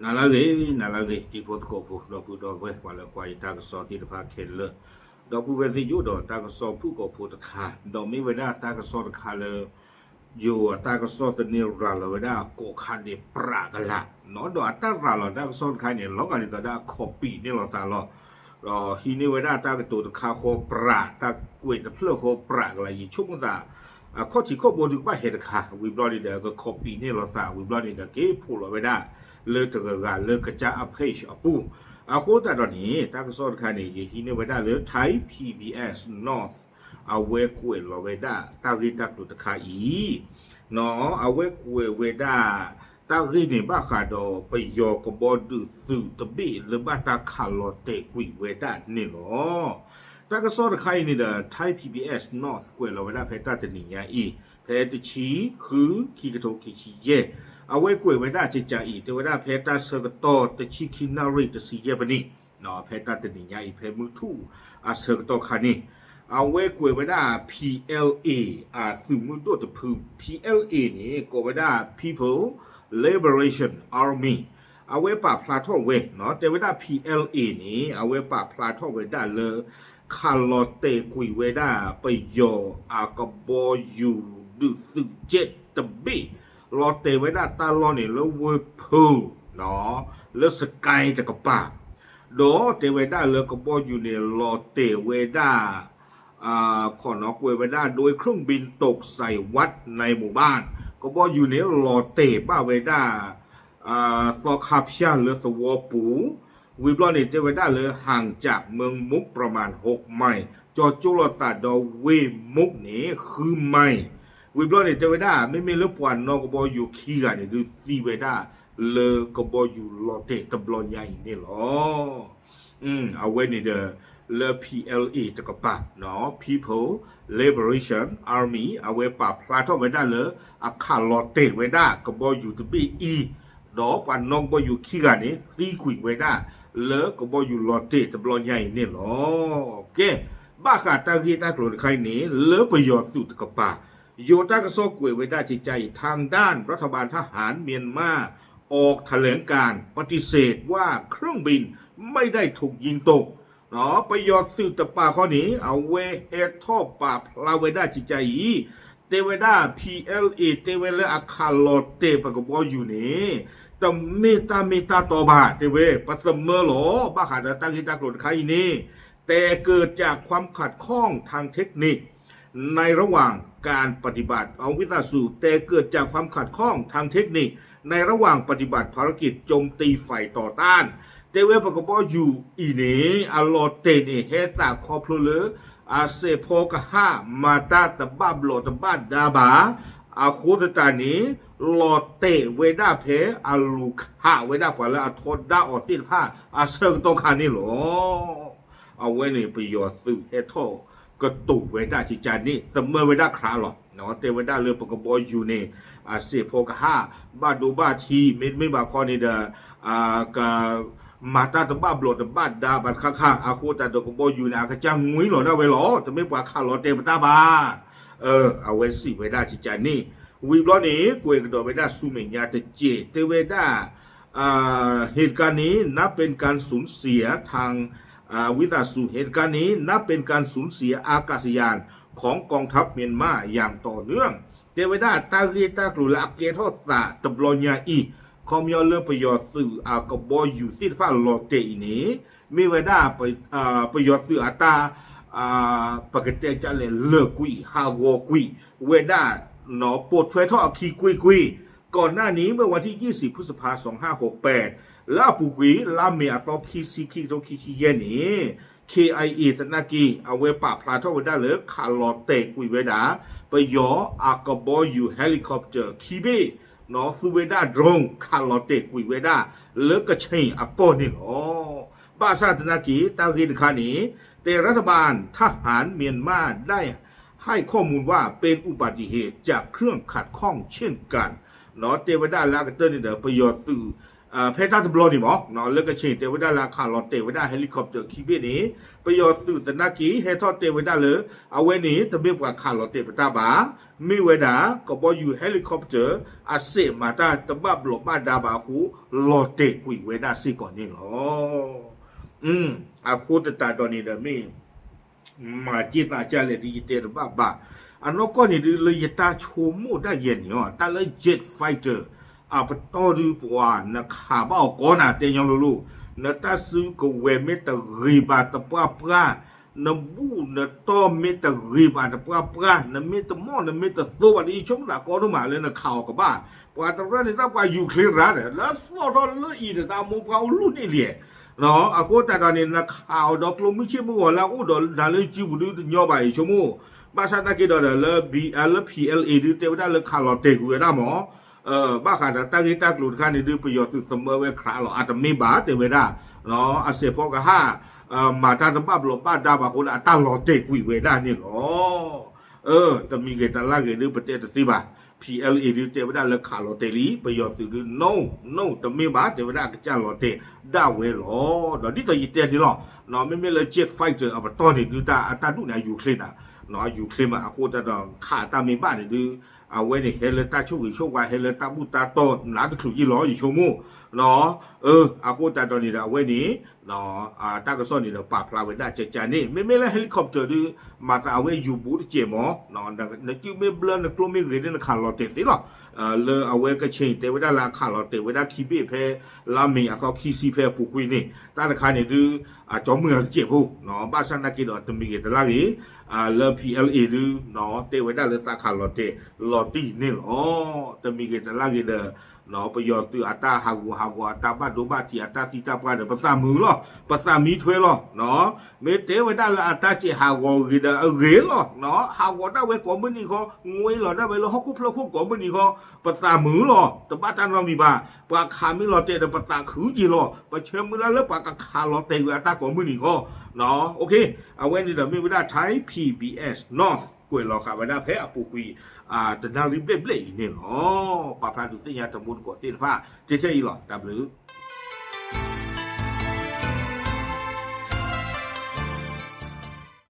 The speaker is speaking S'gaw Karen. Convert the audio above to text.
နၤလၢအဂ့ၤ, နၤလၢအဂ့ၤ, တံၤဖိသကိးဖိ ဒီပုၢ်ဒီဝဲၢ် ပှၤလၢကွၢ်ယတၢ်ကစီၣ်သ့ၣ်တဖၣ်ခဲလၢာ်, ဒီပုၢ်ဝဲၢ်သ့ၣ်ယိၣ်ဒီးတၢ်ကစီၣ်ဖုၣ်ကိာ်ဖိတခါ, ဒီးမ့ၢ်ဝဲဒၣ်တၢ်ကစီၣ်တခါလၢ ယိၤအတၢ်ကစီၣ်သန့ၤရၤလီၤဝဲဒၣ်ကိးခါဒံးပြးကလာ်, ဒီးအတၢ်ရၤလီၤတၢ်ကစီၣ်တခါန့ၣ် လီၤဂာ်ဒ်သိးဒၣ်အခီၣ်ပံာ်န့ၢ်လိာ်သးလီၤ. ဒီးဟံးန့ၢ်ဝဲဒၣ်တၢ်ကတိၤတခါဃီပြး, တၢ်ကွဲးတဖျၢၣ်ဃီပြးကလာ် ယဆိကမိၣ်သး အခီၣ်ထံးခီၣ်ဘိဒုးကဘၣ်ဟဲတခါ, ဝံၤဘျီန့ၣ်ဒီး ကခီၣ်ပံာ်န့ၢ်လိာ်သး, ဝံၤဘျီန့ၣ်ဒီး က့ၤဖီၣ်လီၤဝဲဒၣ် လၢတဂၤဂၤလၢကစၢ်အ page အပူၤ, အဃိသတးဒီးန့ၣ် တၢ်ကစီၣ်တခါန့ၣ် ယဟံးန့ၢ်ဝဲဒၣ်လၢ Thai P B S North အဝဲကွဲးလီၤဝဲဒၣ် တၢ်ဂ့ၢ်တၢ်ကျိၤတခါအံၤ, အဝဲကွဲးဝဲဒၣ် တၢ်ဂ့ၢ်န့ၣ်ဘၣ်ဃးဒီးပယီၤကဘီဒုးသုးတဘ့ၣ်လၢဘၣ်တၢ်ခးလီၤတဲာ်ကွံာ်ဝဲဒၣ်န့ၣ်လီၤ. တၢ်ကစီၣ်တခါအံၤန့ၣ်ဒီး Thai P B S North ကွဲးလီၤဝဲဒၣ်ဖဲတၢ်တနံၤညါအံၤ, ဖဲတဆံဃု ခံကထိခံဆံယဲၢ်, အဝဲကွဲးဝဲဒၣ်ကကးအံၤ တဲဝဲဒၣ်ဖဲတၢ်ဆၢကတီၢ်တဆံခံနၣ်ရံၣ်တဆံယဲၢ်မံးနံး, ဖဲတၢ်တနံၤညါအံၤ ဖဲမုၢ်ထူၣ်အဆၢကတီၢ်ခါန့ၣ်, အဝဲကွဲးဝဲဒၣ် P L A အသုးမုၢ်ဒိၣ်တဖု, P L A န့ၣ် ကိးဝဲဒၣ် People Liberation Army, အဝဲပာ်ဖျါထီၣ်ဝဲ, တဲဝဲဒၣ် P L A န့ၣ် အဝဲပာ်ဖျါထီၣ်ဝဲဒၣ်လၢ ခးလီၤတဲာ်ကွံာ်ဝဲဒၣ် ပယီၤအကဘီယူၤဒုးသုး jet တဘ့ၣ်, လီၤတဲာ်ဝဲဒၣ်တၢ်လီၢ်န့ၣ်လၢဝ့ၢ်ဖူ လၢစကဲတကပၤ, ဒီးတဲဝဲဒၣ်လၢကဘီယူၤန့ၣ် လီၤတဲာ်ဝဲဒၣ် ခိးနီၣ်ကွဲးဝဲဒၣ် โดยเครื่องบินตกใส่วัดในหมู่บ้าน, ကဘီယူၤန့ၣ် လီၤတဲာ်ဘၣ်ဝဲဒၣ် သီခါဖၠၣ်လၢသဝီပူၤ, ဝံၤဘျီန့ၣ် တဲဝဲဒၣ်လၢ ห่างจากเมืองมุกประมาณ หกไมล์, ကၠီၤကၠိလိာ်သးဒီးဝ့ၢ်မူးန့ၣ် ဃုမံး, ဝံၤဘျီန့ၣ် တဲဝဲဒၣ် မ့မ့ၢ်လၢပှၤနီၣ်ကဘီယူၤခံဂၤန့ၣ် ဒုးသံဝဲဒၣ်လၢကဘီယူၤလီၤတဲာ်တဘျီညါအံၤန့ၣ်လီၤ. အဝဲန့ၣ်ဒီး လၢ P L A တကပၤ, People Liberation Army အဝဲပာ်ဖျါထီၣ်ဝဲဒၣ်လၢ အခးလီၤတဲာ်ဝဲဒၣ်ကဘီယူၤတဘ့ၣ်အံၤ, ဒီးပှၤနီၣ်ကဘီယူၤခံဂၤန့ၣ် သံကွံာ်ဝဲဒၣ် လၢကဘီယူၤလီၤတဲာ်တဘျီညါအံၤန့ၣ်လီၤ. ကဲ, ဘၣ်ဃးတၢ်ဂ့ၢ်တၢ်ကျိၤတခါအံၤန့ၣ် လၢပယီၤသုးတကပၤ, ယိၤတၢ်ကစီၣ်ကွဲးဝဲဒၣ်ကကးအံၤ ทางด้านรัฐบาลทหารเมียนมา ออกแถลงการณ์ปฏิเสธว่าเครื่องบินไม่ได้ถูกยิงตก ပယီၤသုးတကပၤခီန့ၣ် အဝဲဟဲထီၣ်ပာ်ဖျါဝဲဒၣ်ကကးအံၤ, တဲဝဲဒၣ် P L A တဲဝဲလၢအခးလီၤတဲာ်ပကဘီယူၤန့ၣ် တမ့ၢ်တၢ်မ့ၢ်တၢ်တီဘၣ်, တဲဝဲ ပသမၢလီၤ ဘၣ်ဃးဒီးတၢ်ဂ့ၢ်တၢ်ကျိၤတခါအံၤန့ၣ် แต่เกิดจากความขัดข้องทางเทคนิคในระหว่างการปฏิบัติ အဝံသးစူၤ แต่เกิดจากความขัดข้องทางเทคนิคในระหว่างปฏิบัติภารกิจโจมตีฝ่ายต่อต้าน တဲဝဲပကဘီယူၤအံၤန့ၣ် အလီၤတဲာ်န့ၣ် ဟဲသးခီဖျိလၢ အစဲးဖီကဟၣ် မၤတၢ်တဘၣ်ဘျီးတဘၣ်ဒါဘၣ်, အဃိသတးန့ၣ် လီၤတဲာ်ဝဲဒၣ်ဖဲအလူၤခးဝဲဒၣ်ပှၤလၢအထီဒါအီၤသ့ၣ်တဖၣ်အဆၢကတီၢ်ခါန့ၣ်လီၤ. အဝဲန့ၣ် ပယီၤသုးဟဲထီၣ်ကတိၤဝဲဒၣ်ကကးန့ၣ် သမၢဝဲဒၣ်ခရးလီၤ. တဲဝဲဒၣ်လၢပကဘီယူၤန့ၣ် အစဲးဖီကဟၣ် ဘၣ်ဒိဘၣ်ထံး မ့တမ့ၢ်ဘၣ်ခီန့ၣ်ဒီး က မၤတၢ်တဘၣ်ဘျီးတဘၣ်ဒါဘၣ်တခါခါ အဃိသတးဒီးကဘီယူၤန့ၣ် အကစၢ်ငွံလီၤဒၣ်ဝဲလီၤ. တမ့ၢ်ပှၤခးလီၤတဲာ်ပတၢ်ဘၣ်. အဝဲစံးဝဲဒၣ်ကကးန့ၣ် ဝံၤဘျီန့ၣ် ကွဲးကဒီးဝဲဒၣ်ဆူမဲာ်ညါတက့ၢ် တဲဝဲဒၣ် เหตุการณ์นี้นับเป็นการสูญเสียทาง ဝံသးစူၤ เหตุการณ์นี้นับเป็นการสูญเสียอากาศยานของกองทัพเมียนมาอย่างต่อเนื่อง တဲဝဲဒၣ်တၢ်ဂ့ၢ်တၢ်ကျိၤလၢအကဲထီၣ်သးတဘျီညါအံၤ ခီပညီလၢပယီၤသုးအကဘီယူၤသ့ၣ်တဖၣ်လီၤတဲာ်အံၤန့ၣ် မ့ၢ်ဝဲဒၣ် ပယီၤသုးအတၢ် ပကတဲဒ်လဲၣ် လၢာ်ကွံာ် ဟးဂီၤကွံာ်ဝဲဒၣ် ပိာ်ထွဲထီၣ်အခံကွ့ၢ်ကွ့ၢ် ก่อนหน้านี้เมื่อวันที่ยี่สิบพฤษภาสองห้าหกแปด လၢအပူၤကွံာ် လါမ့ၤအသီခံဆံ ခံကထိခံဆံယဲၢ်န့ၣ် K I A သနာ်က့ အဝဲပာ်ဖျါထီၣ်ဝဲဒၣ်လၢခးလီၤတဲာ်ကွံာ်ဝဲဒၣ် ပယီၤအကဘီယူၤ helicopter ခံဘ့ၣ် သူဝဲဒၣ် drone ခးလီၤတဲာ်ကွံာ်ဝဲဒၣ် လၢကခ့ၣ်အကီၢ်န့ၣ်လီၤ. ဘၣ်ဆၣ်သနာ်က့ တၢ်ဂ့ၢ်တခါန့ၣ် แต่รัฐบาลทหารเมียนมาได้ให้ข้อมูลว่าเป็นอุบัติเหตุจากเครื่องขัดข้องเช่นกัน တဲဝဲဒၣ်လၢအကတၢၢ်န့ၣ်ဒီး ပယီၤသုး ဖဲတၢ်တဘျီန့ၣ်မ့ၢ် လၢကခ့ၣ်တဲဝဲဒၣ်လၢအခးလီၤတဲာ်ဝဲဒၣ် helicopter ခံဘ့ၣ်န့ၣ် ပယီၤသုးသနာ်က့ ဟဲထီၣ်တဲဝဲဒၣ်လၢ အဝဲန့ၣ် တမ့ၢ်ပှၤခးလီၤတဲာ်ပတၢ်ဘၣ်, မ့ၢ်ဝဲဒၣ် ကဘီယူၤ helicopter အစဲးမၤတၢ်တဘၣ်ဘျီးဘၣ်ဒါဘၣ်အဃိ လီၤတဲာ်ကွံာ်ဝဲဒၣ်စ့ၢ်ကီးန့ၣ်လီၤ. အဃိသတးဒီးန့ၣ်ဒီးမ့ၢ် မၤက့ၢ်သးကၢ်လဲၣ်ဒ်ယတဲတဘၣ်ဘၣ်. အနီၢ်ကီၢ်န့ၣ်ဒုးလၢယတၢ်ဆိကမိၣ်ဒၣ်ယဲန့ၣ်အီၤ တၢ်လၢ jet fighter အပတီၢ်ဒုး ပှၤနခးဘၣ်အီၤကီနၤ တဲညီလိၤလိၤ, နတၢ်စုကဝဲၤမ့ၢ်တဂ့ၤဘၣ်တပှၢ်ပှၢ်, နဘူၣ်နတီၢ်မ့ၢ်တဂ့ၤဘၣ်တပှၢ်ပှၢ်, နမ့ၢ်တမီၢ်နမ့ၢ်တသိဘၣ်ဒီး ယဆိကမိၣ်သးကီဒိၣ်မးလၢနခးအီၤကဘၣ်. ပှၤတရၢၣ်န့ၣ် တၢ်ပှၤယူၤချ့ရၤဒီး လၢသီၣ်ထီၣ်လၢအံၤဒီး တၢ်မိၢ်ပှၢ်အိၣ်လူၢ်န့ၣ်လံ အဃိသတးဒီးန့ၣ် နခးအီၤဒီးကျိမုၢ်ဆ့ၣ်မုၢ်ဂီၤလၢအအိၣ်ဒီးနၤလၢစုပူၤဒုးတညီဘၣ်အံၤ ဆိကမိၣ်, ဘၣ်ဆၣ်သနာ်က့ဒီးဒီးလၢ လၢ P L A ဒုးတဲဝဲဒၣ်လၢခးလီၤတဲာ်ကွံာ်ဝဲဒၣ်မ့ၢ်, ဘၣ်ဃးဒီးတၢ်ဂ့ၢ်တၢ်ကျိၤတခါန့ၣ်ဒုး ပယီၤသုးသမၢဝဲခးလီၤ အတမ့ၢ်ဘၣ်တဲဝဲဒၣ်, အစဲးဖီကဟၣ် မၤတၢ်တဘၣ်ဘျီးဘၣ်ဒါဘၣ်အဃိဒီး အတၢ်လီၤတဲာ်ကွံာ်ဝဲဒၣ်န့ၣ်လီၤ. တမံၤဂ့ၤတလါဂ့ၤဒုး ပတဲတသ့ဘၣ်. P L A ဒုးတဲဝဲဒၣ်လၢခးလီၤတဲာ်လံ, ပယီၤသုးဒုး no, no တမ့ၢ်ဘၣ် တဲဝဲဒၣ်အကစၢ်လီၤတဲာ်ဒၣ်ဝဲလီၤ. ဒီးဒ်သိးယတဲန့ၣ်လီၤ, မ့မ့ၢ်လၢ jet fighter အပတီၢ်န့ၣ်ဒုး တၢ်အတၢ်ဒူၣ်န့ၣ် အယူၤချ့နၤ, ယူၤချ့မး အဃိသတးဒီးခးတၢ်မ့ၢ်ဘၣ်န့ၣ်ဒုး အဝဲန့ၣ်ဟဲလၢတၢ်ဆိၣ်ဂ့ၤဆိၣ်ဝါ ဟဲလၢတၢ်ဘူၣ်တၢ်တီၢ်နးတချုးယ့ၢ်လီၤ ယဆိကမိၣ် အဃိသတးဒီးန့ၣ်ဒီး အဝဲန့ၣ် တၢ်ကစီၣ်န့ၣ်ဒီးပာ်ဖျါဝဲဒၣ်ကကန့ၣ် မ့မ့ၢ်လၢ helicopter ဒုး မၤသးအဝဲယူၤဘူးတစဲးမ့ၢ်, နစုမ့ၢ်ဘျၢနကျိမ့ၢ်ဂ့ၤန့ၣ် နခးလီၤတဲာ်သ့လီၤ. လၢအဝဲကခ့ၣ်တဲဝဲဒၣ်လၢအခးလီၤတဲာ်ဝဲဒၣ်ခံဘ့ၣ်ဖဲ လါမ့ၤအသီခံဆံဖဲအပူၤကွံာ်န့ၣ် တၢ်တခါန့ၣ်ဒုး အကၠီမုၢ်အတစဲးဖိ, ဘၣ်ဆၣ်သနာ်က့ဒီးတမံၤဂ့ၤတလါဂ့ၤ လၢ P L A ဒုး တဲဝဲဒၣ်လၢသးခးလီၤတဲာ်လီၤတံၢ်န့ၣ်လီၤ. တမံၤဂ့ၤတလါဂ့ၤဒီး ပယီၤသုးအတၢ်ဟးဂူာ်ဟးဂီၤ အတၢ်ဘၣ်ဒိဘၣ်ထံး အတၢ်သံတၢ်ပှၢ်ဒီး ပသးမုာ်လီၤ, ပသးမံထွဲလီၤ. မ့ၢ်တဲဝဲဒၣ်လၢအတၢ်စဲးဟးဂီၤဂ့ၤဒီးအဂ့ၤလီၤ, ဟးဂီၤဒၣ်ဝဲကိးမုၢ်နံၤဃီ, ငွ့လီၤဒၣ်ဝဲလၢဟီၣ်ခိၣ်ဖျၢၣ်ခိၣ်ကိးမုၢ်နံၤဃီ, ပသးမုာ်လီၤ, တဘၣ်တၢ်နီတမံၤဘၣ်. ပှၤခးမ့ၢ်လီၤတဲာ်ဒီး ပသးခုက့ၤလီၤ, ပဆၢမုၢ်လၢ်လၢပှၤကခးလီၤတဲာ်ဝဲအတၢ်ကိးမုၢ်နံၤဃီ. အဝဲန့ၣ်ဒီးမ့ၢ်ဝဲဒၣ် Thai P B S North ကွဲးလီၤဃာ်ဝဲဒၣ်ဖဲအပူၤကွံာ် တနၣ်ရံၣ်ဘျဲၣ်ဘျဲၣ်အံၤန့ၣ်လီၤ. ပာ်ဖျါဒုးသ့ၣ်ညါတမူတကိးသ့ၣ်တဖၣ် တဲထဲအံၤလီၤ. တၢ်ဘျုး